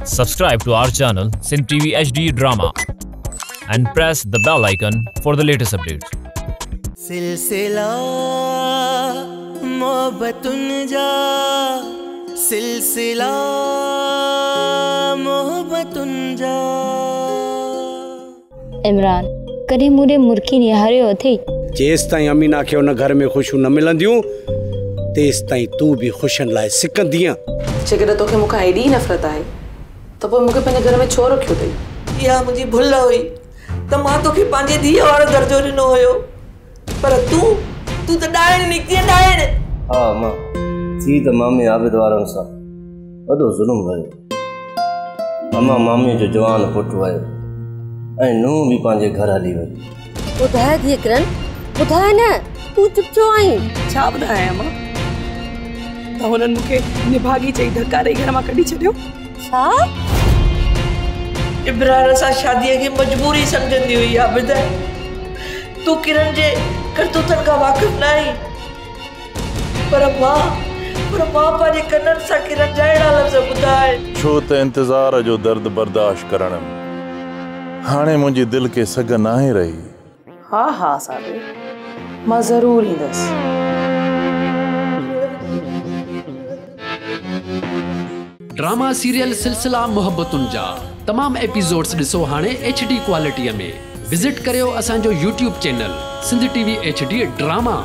Subscribe to our channel Sindh TV HD Drama and press the bell icon for the latest updates. सिलसिला मोहब्बतुन जा, सिलसिला मोहब्बतुन जा। इमरान, कॾहिं मूं ॾे मुर्की निहारियो अथई? जेसि ताईं अमीना खे हुन घर में ख़ुशियूं न मिलंदियूं, तेसि ताईं तूं बि ख़ुशियुनि लाइ सिकंदीअ। जेकॾहिं तोखे मूंखां एॾी नफ़रत आहे त पोइ मूंखे पंहिंजे घर में छो रखियो अथई? इहा मुंहिंजी भुल हुई त मां तोखे पंहिंजे धीअ वारो दर्जो ॾिनो हुयो, पर तूं तूं त ॾाइण निकिती ॾाइण। हा मां, थी त मामे आबिद वारनि सां वॾो ज़ुल्म भयो। अम्मा मामे जो जवान पुटु आयो ऐं नूं बि पंहिंजे घर हली वई। ॿुधाए धीअ किरण, ॿुधाए न, तूं चुप छो आहीं? छा ॿुधायां अम्मा, त हुननि मूंखे निभागी चई धक्का ॾेई घर मां कढी छॾियो। छा? इब्रार सां शादीअ खे मजबूरी सम्झंदी हुई आबिद, तूं किरण जे करतूतनि खां वाक़िफ़ न आहीं, पर मां पंहिंजे कननि सां किरण जा अहिड़ा लफ़्ज़ ॿुधा आहिनि। छो त इंतज़ार जो दर्द बर्दाश्त करण में हाणे मुंहिंजी दिलि खे सघ नाहे रही। हा हा साबिर, मां ज़रूरु ईंदसि। ड्रामा सीरियल सिलसिला मोहब्बतुनि जा तमाम एपिसोड्स ॾिसो हाणे HD quality में। विज़िट करियो असांजो YouTube channel Sindh TV HD drama.